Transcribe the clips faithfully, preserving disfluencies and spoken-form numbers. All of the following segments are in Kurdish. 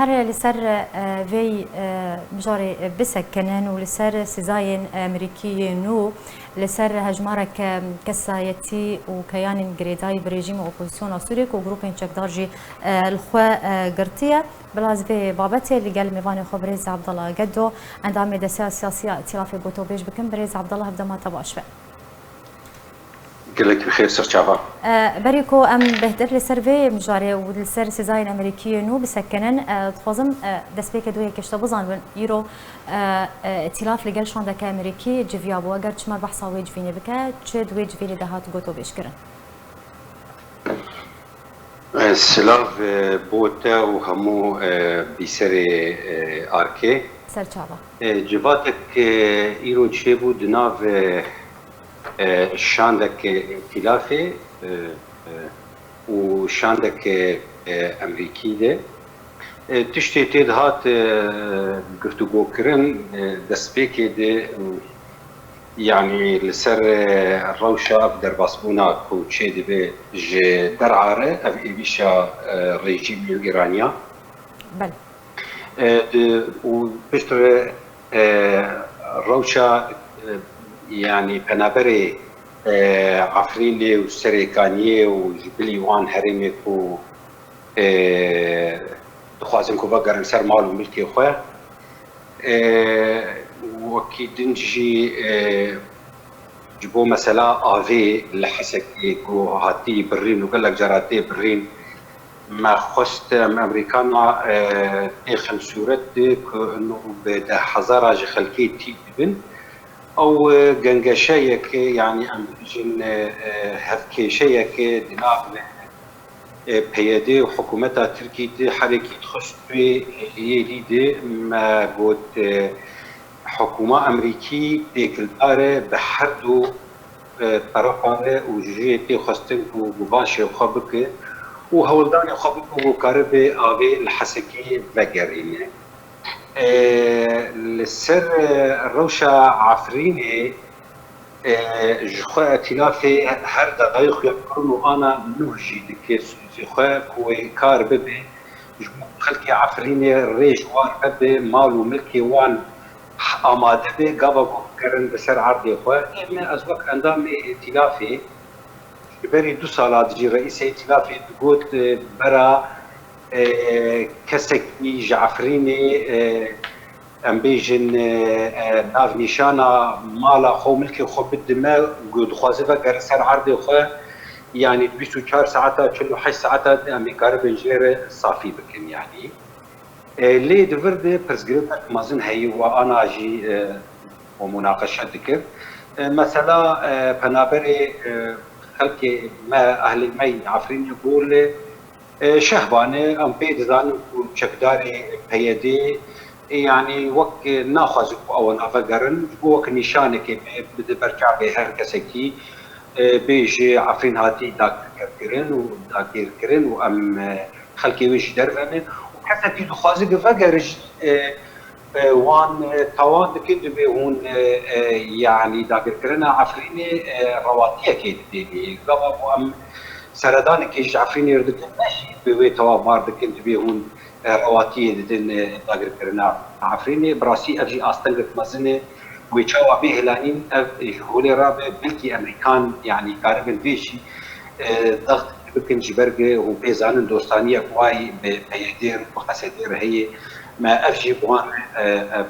Her li ser, e, vê, e, mijarê, e, bisekinin û li ser sîzayên, e, Amerîkî yê nû, li ser hejmareke kesayetî û keyanên girêdayî bi rejîmê opozisyona Sûriyê ku grûpên çekdar jî, e, li xwe, e, girtiye. Bila ez vê babetê li gel mêvanê xwe birêz Abdullah Gedo, endamê Desteya Siyasî ya Îtîlafê gotobêj bikim. Birêz Abdullah, hevdema te baş be. Gelek bi xêr, serçava. E, berî ku em bêhtir li ser vê mijarê û li ser sîzayên Amerîkî yê nû bisekinin, e, dixwazim, e, destpêkê du yekê ji te bizanibin. Îro, e, e, îtîlaf li gel şandeke Amerîkî civiya bû. Eger çima behsa wê civînê bike, çi di wê civînê de hat gotobêjkirin? E, silav, e, bo te û hemû, e, bîserê, e, arkê. Serçava. E, civatek, e, îro çêbû di nav, e, e, şandeke îtîlafê, e, e, û şandeke, e, Amerîkî de. E, tiştê tê dihat, e, guftûgokirin, e, destpêkê de, e, yanî li ser, e, rewşa ev derbasbûna ku çêdibe ji derare, ev êvîşa, e, rejîmê Îraniya. Belê. E, di, û piştre, e, rewşa, e, yanî penaberê, e, Efrînê û Serêkaniyê û ji bilî wan herêmê ku, e, dixwazin ku vegerin ser mal û milkê xwe. E, wekî din jî, e, ji bo mesela avê li Hesekê ku hatî birîn û gelek cara tê birîn, me xwest em Amerîkana, e, têxin sûret de ku ino bi deh hezara ji xelkê tî dibin. Ew, e, gengeşeyeke, yanî em bibêjin, e, e, hevkêşeyeke di nav, e, P Y D û hikûmeta Tirkî de herekî dixist wê, e, yê dî de me got, e, hikûma Amerîkî têkildar e bi her du, e, terefan re û ji jê tê xwestin ku, ku van şêw xwe bike û hewldanê xwe bike ku karibe avê li Hesekê vegerîne. E, li ser, e, rewşa Efrînê, e, ji xwe îtîlafê her dayî xuyakirin û ana nuh jî dike sozê xwe ku wê kar bibe. Ji bo xelkê Efrînê rê ji wan vebe, mal û milkê wan amade be, gava ku bigerin bi ser erdê xwe. Ê me, ez wek endamê îtîlafê, ji berî du sala dijî reîsê îtîlafê digot, e, bera, e, kesekî ji Efrînê, e, em bêjin, e, e, navnîşana mala xwe û milkê xwe bidime, ku dixwaze vegere ser erdê xwe, yanî bîst û çar saeta, çil û heşt saeta em ê karibin jê re safî bikin, yanî. E, lê di vir de pirsgirêkek mezin heye û ana jî, e, û munaqeşe dikir. E, mesela, e, penaberê, e, xelkê me, ehlê me yê Efrînê got lê, e, şehban e, em pê dizanin ku çekdarê P Y D, e, yanî wek, e, naxwazin ku ew navegerin, ji bo wek nîşanekê bide ber çavê her kesekî, e, bê ji Efrîn hatî dagirkerkirin û dagirkirin û em, e, xelkê wê ji derve ne û kesekî dixwaze ki vegere jî, e, e, wan, e, tawan dikin dibê hûn, e, e, yanî dagirkirina Efrînê, e, rewatiyekê didê. Gava ku em seredanekê ji Efrînê re dikin, ne jî bi wê tewamar dikin dibê hûn, e, rewatiyê didin, e, dagirkirina Efrînê. Bi rastî ev jî astengek mezin e. Wê çawa bê hilanîn ev ji holê rabe, belkî Amerîkan, yanî karibin vê jî, e, daxtê bikin ji ber ku hûn pê zanin dostaniyek wayî bi P Y D re, bi Q S D re heye. Me ev jî bi wan re, e, e,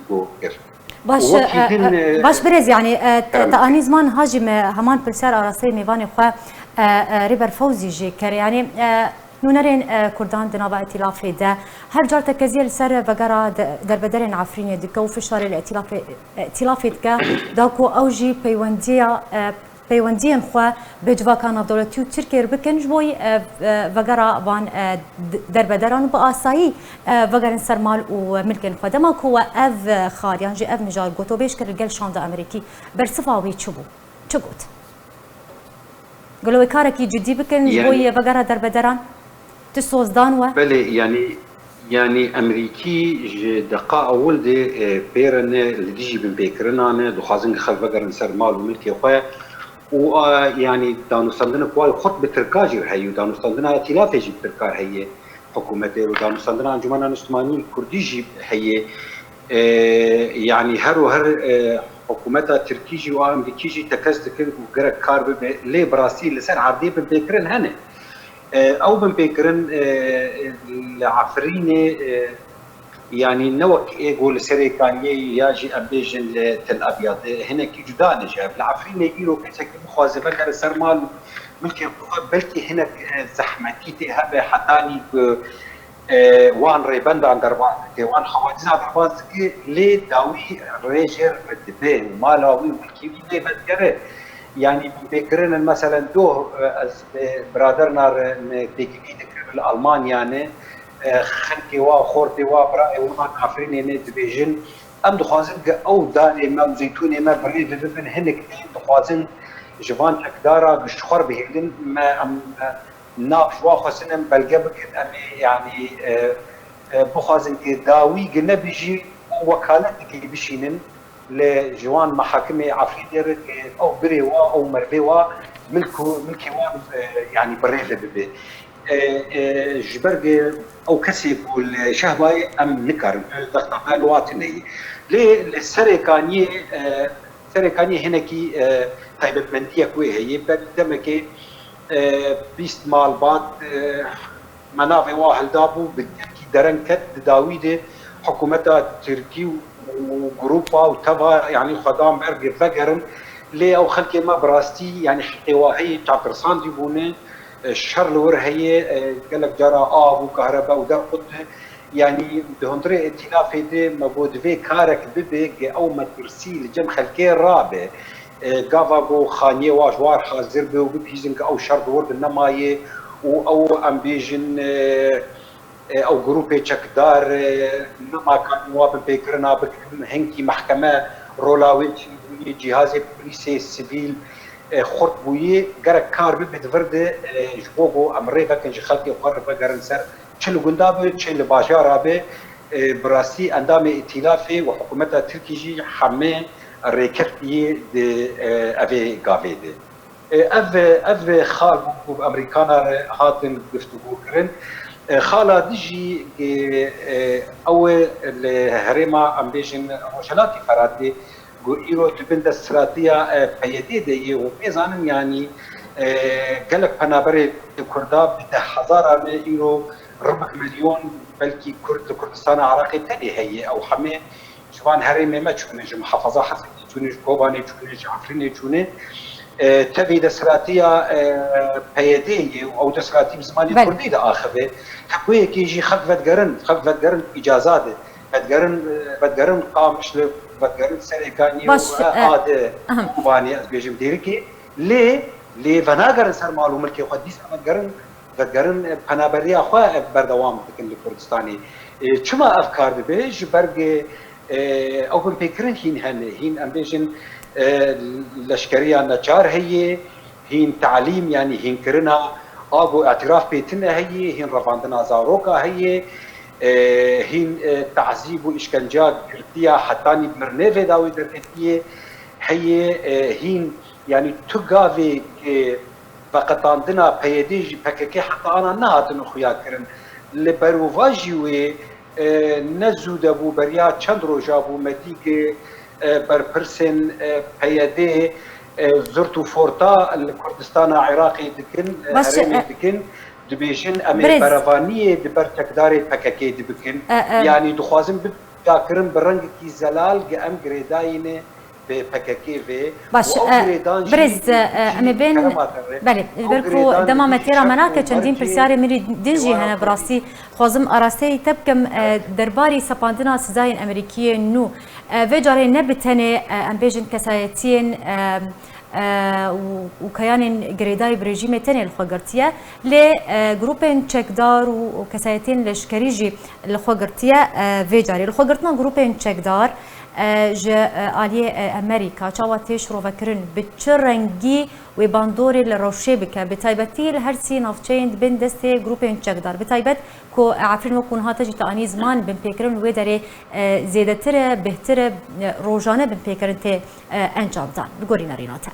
guftûgo kir. Baş, Wekî e, din, e, e, baş birêz, yanî, e, te, kerem te anî ziman ha jî me heman pirsiyar arasteyê mêvanê xwe, e, e, Rêber Fewzî jî kir. Yanî, e, nûnerên, e, Kurdan di nava îtîlafê de her car tekeziye li ser vegera de, derbederên Efrînê dike û fişarê li îtîlafê, îtîlafê dike, da ku ew jî peywendiya, e, peywendiyên xwe bi civaka navdewletî û Tirkiyê re bikin, ji bo, e, e, vegera van, e, d-, derbederan û bi asayî, e, vegerin ser mal û milkên xwe. Dema ku we ev, e, xar yan jî ev mijar gotobêj kir li gel şanda Amerîkî, bersiva wî çi bû? Çi got? Gelo wê karekî cidî bikin ji bo Yanî yê vegera derbederan? Ti soz dan we? Belê, yanî, yanî Amerîkî ji deqa ewil de, e, pê re ne li dijî binpêkirina ne, dixwazin ki xelk vegerin ser mal û milkê xwe û, a, yanî danûstandinek wayî xurt bi Tirka jî re heye û danûstandina îtîlafê jî bi Tirka re heye. hikûmetê û danûstandina Encûmena Niştimanî Kurdî jî heye. E, yanî her û her, e, hikûmeta Tirkî jî û a Amerîkî jî tekez dikin ku gerek kar bibe, lê bi rastî li ser erdê binpêkirin hene. E, ew binpêkirin, e, li Efrînê, e, yanî ne wek ê ku li Serêkaniyê ya jî em bêjin li Tel Abyadê hinekî cuda ne ji hev. Li Efrînê îro kesekî bixwaze vegere ser mal û milkê xwe, belkî hinek, e, zehmetî tê hebe hetanî ku, e, wan rêbendan derbas dike, wan xebatîna derbas dike, lê dawî rê jê re dibe û mala wî û milkê wî lê vedigere. Yanî binpêkirin in, meselen doh, e, ez, e, biraderna re me pêkivî dikirin li Almanya ne, e, xelkê wa, xortê wa, birayê wan Efrînê ne dibêjin, em dixwazin ku ew danê me û zeytûnê me bi rê ve bibin, hinek tên dixwazin ji van çekdara ji xwe re bihêlin, me em, e, nav ji wan xwestin em belge bikin, em ê, yanî, e, e, bixwazin ku dawî ku nebijî û wekaleteke bişînin li ji wan mehakimê Efrînê re ku ew birê wa, ew merivê wa milk û milkê wan, e, yanî bi rê ve bibe. E, e, ji ber ku ew kesê ku li Şehbayê em nikarin, li Zextaben wa tune ye. Lê li Serêkaniyê, e, Serêkaniyê hinekî, e, taybetmendiyek wê heye. Ber demekê, e, bîst malbat, e, me navê wa hildabû, bi gelkî dereng ket, di dawî de hikûmeta Tirkî û grûpa û teva, yanî xwedan ber vegerin. Lê ew xelkê me bi rastî, yanî heqê wa heye, çapirsandî bûne, e, şer li wir heye, e, gelek cara av û kahrebe û derxwit, yanî di hundirê îtîlafê de me got divê karek bibe ku ew metirsî li cem xelkê rabe. E, gava ku xaniyê wa ji war hazir be û bibihîzin ku ew şer di wir de nemaye û ew, em bêjin, e, e, ew grûpê çekdar, e, nema kanî wa binpêkirina bikin, hinkî mehkeme rola wê çêbûyî, cîhazê polîsê sivîl, e, xurt bûyî, gerek kar bibe di vir de, e, ji bo ku em rê vekin ji xelkê xwe re vegerin ser, çi li gunda be, çi li bajara be, e, bi rastî endamê îtîlafê û hikûmeta Tirkî jî hemê rêkeftiye di, e, evê gavê de. E, ev, ev xal bû ku bi Amerîkana re hatin guftûgû kirin. E, xala dijî, e, e, ew e li herêma, em bêjin, Rojhelatê Feratê, ku îro di bin desthilatiya, e, P Y D de ye û pê zanin, yanî, e, gelek penaberê Kurda bi deh hezaran e, îro ribik milyon belkî Kurd li Kurdistana Iraqê tenê heye. Ew hemê ji van herêmê me çûne, ji Muhafaza Hesekê çûne, ji Kobanê çûne, ji Efrînê çûne. E, tevî desthilatiya, e, P Y D ye û ew desthilatî bi zimanê Belê. Kurdî diaxive. Tepûyekê jî xelk vedigerin, xelk vedigerin îcaza de. Vedigerin, e, vedigerin Qamişlo, vedigerin Serêkaniyê Baş, û, e, e, a di ehem. Kobanê, ez bêjim Dêrikê. Lê, lê venagerin ser mal û milkê xwe, dîsa vedigerin, vedigerin, e, penaberiya xwe, e, berdewam dikin li Kurdistanê. E, çima ev kar dibe? Ji ber ku, e, ew binpêkirin hîn hene. Hîn, em bêjin, e, leşkeriya neçar heye, hîn talîm, yanî hînkirina a ku îtiraf pê tune heye, hîn revandina zaroka heye, e, hîn, e, tazîb û îşkenca girtiya hetanî mirinê vê dawî derketiye heye, e, hîn, yanî tu gavê ku veqetandina P Y D jî P K K heta ana nehatine xuya kirin. Li berovajî wê, e, ne zû de bû, beriya çend roja bû, me dî ku, e, berpirsên, e, P Y D, e, zirt û forta li Kurdistana Iraqê dikin, e, Baş, herêmê e, dikin, dibêjin, em ê Birêz. Berevaniyê di ber çekdarê P K K de bikin. E, e. Yanî dixwazin bibe xuyakirin bi rengekî zelal ku em girêdayî ne bi P K K ve. Baş, û ew e, girêdan jî birêz, e, em ê bên, kerema te re. Belê, ji ber ku dema me têra me nake, çendîn pirsyarê min ê din jî hene, bi rastî xwazim arasteyî te bikim, e, derbarî sepandina sizayên Amerîkiyê nû. E, vê carê ne bi tenê, e, em bêjin kesayetiyên, e, e, û, û kayanên girêdayî bi rejîmê tenê li xwe girtiye, lê, e, grûpên çekdar û, û kesayetiyên leşkerî jî li xwe girtiye, e, vê carê. Li xwe girtina grûpên çekdar, e, ji, e, aliyê, e, Amerîka çawa tê şirovekirin, bi çi rengî wê bandorê li rewşê bike, bi taybetî li her sî navçeyên di bin destê grûpên çekdar, bi taybet ku Efrîn wekû niha te jî te anî ziman, binpêkirin li wê derê, e, zêdetir e, bêhtir e, e, rojane binpêkirin tê, e, encamdan. Li gorî nerîna te.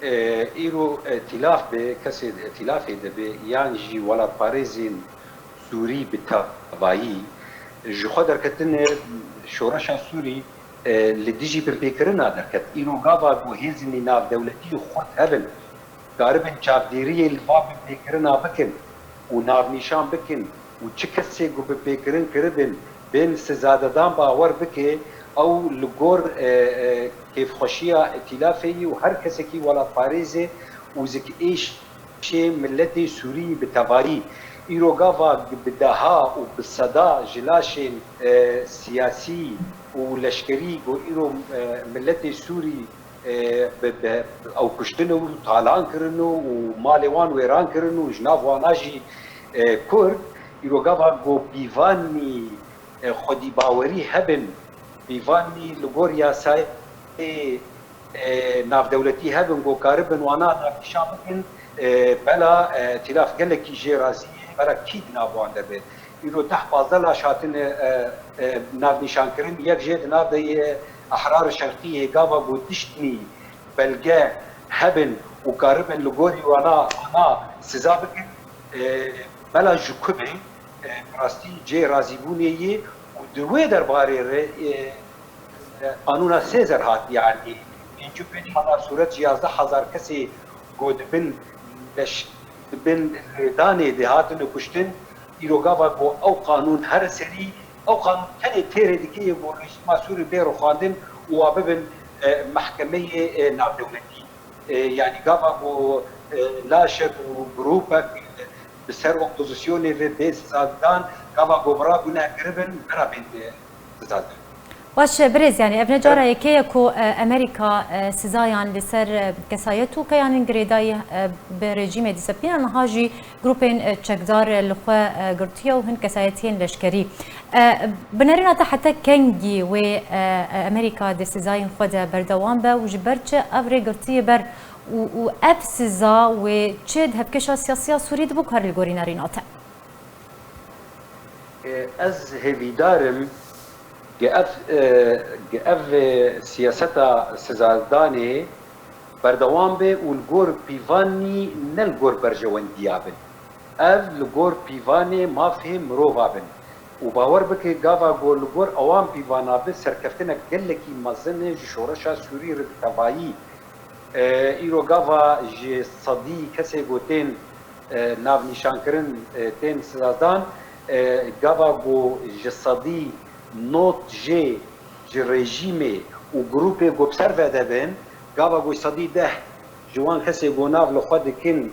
Îro îtîlaf bi kesê di îtîlafê de be yan jî welatparêzên Sûrî bi tevayî ji xwe derketine şoreşa Sûrî li dijî binpêkirina derket. Îro gava ku hêzên navdewletî xurt hebin, karibin çavdêriyê li van binpêkirina bikin û navnîşan bikin û çi kesê ku binpêkirin kiribin, bên sizadedan bawer bike, ew li gor, e, e, kêfxweşiya îtîlafê yî û her kesekî welatparêzê û zikêşê miletê Sûrî bi tevayî. Îro gava bi deha û bi seda ji laşên, e, siyasî û leşkerî ku îro, e, miletê Sûrî, e, bi, bi, ew kuştin û talan kirin û, û malê wan wêran kirin û ji nav wana jî, e, Kurd, îro gava ku pîvanî, e, xwedîbawerî hebin, pîvanî li gor yasayê, e, navdewletî hebin, ku karibin wana navnîşan bikin, e, bela, e, îtîlaf gelekî jê razî ye, bela kî di nav wan de be. Îro deh pazdeh laş hatine, e, e, navnîşankirin, yek jê di nav de yê Ehrar Şerqiyê, gava ku tiştî belge hebin û karibin li gorî wana, wana siza bikin, e, bela ji ku be, e, bi rastî cihê razîbûnê ye û di wê derbarê re, e, e, qanûna Sêzer hat, yanî pêncî û pênc hezar sûret ji yazdeh hezar kesê ku di bin leş, di bin lêdanê de hatine kuştin, îro gava ku ew qanûn here serî, ew qanûn tenê têrê dike yê ku rejîma Sûrî bê rûxandin û wa bibin, e, mehkemeyê, e, navdewletî. E, yanî gava ku, e, laşek û grûpek bi ser opozisyonê ve bê sizadan, gava ku bi ra gunehrkiribin, bira bên, e, sizadan. Baş e, birêz, yanî ev ne cara yekê ye ku, e, Amerîka, e, sizayan li ser, e, kesayet û keyanên girêdayî, e, bi rejîmê disepîne, niha jî grûpên, e, çekdar, e, li xwe, e, girtiye û hin kesayetiyên leşkerî. E, bi nerîna te heta kengî wê, e, e, Amerîka di sizayên xwe de berdewam be û ji ber çi ev rê girtiye ber û, û ev siza wê çi di hevkêşa siyasî ya Sûrî de bikare li gorî nerîna te? E, ez hêvîdar im ku ev, e, ku ev, e, siyaseta sizadanê berdewam be û li gor pîvanî ne li gor berjewendiya bin. Ev li gor pîvanê mafê mirova bin. Û bawer bike gava ku li gor ewan pîvana bi serkeftinek gelekî mezin e ji şoreşa Sûrî re bi tevayî. E, îro gava ji sedî kesê ku tên, e, navnîşankirin, e, tên sizadan, e, gava ku ji sedî nod jê ji rejîmê û grûpê ku bi ser ve de bin, gava ku sedî deh ji wan kesê ku nav li xwe dikin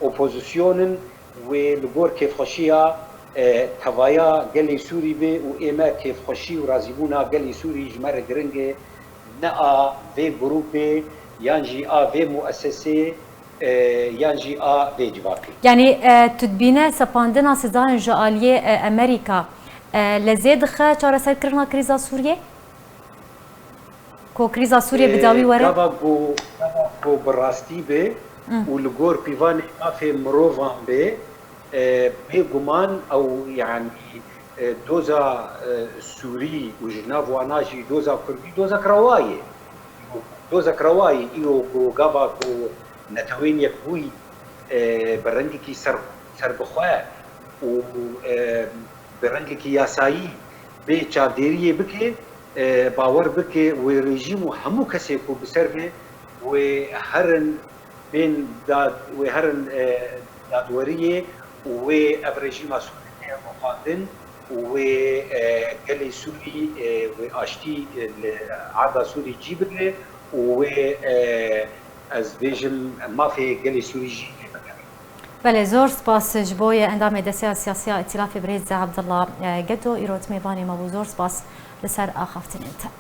opozîsyon in, wê li gor kêfxweşiya, e, tevaya gelê Sûrî be û ê me kêfxweşî û razîbûna gelê Sûrî ji me re giring e, ne a vê grûpê yan jî a vê muesesê, e, yan jî a vê civakê. Yanî, e, tu dibîne sepandina sizayan ji aliyê, e, Amerîka, e, lezê dixe çareserkirina krîza Sûriyê? Ku krîza Sûriyê bi dawî were? Gava ku, gava ku bi rastî be û li gor pîvanê mafê mirovan be, e, bêguman ew, yanî, e, doza, e, Sûrî û ji nav wana jî doza Kurdî dozek rewa ye. Dozek rewa ye, îro ku gava ku Netewên Yekbûyî, e, bi rengekî ser, serbixwe û, e, bi rengekî yasayî bê çavdêriyê bike, e, bawer bike wê rejîm û hemû kesê ku bi ser ve wê herin bên dad-, wê herin, e, dadweriyê û wê ev rejîma Sûrî tê rûxandin û wê, e, gelê Sûrî, e, wê aştî, e, li erda Sûrî cî bigre û wê, e, ez bêjim mafê gelê Sûrî jî lê bigere. Belê, zor spas ji bo ye endamê Desteya Siyasiya Îtîlafê birêz Abdullah, e, Gedo, îro tu mêvanê me bû. Zor spas li ser axaftinên te.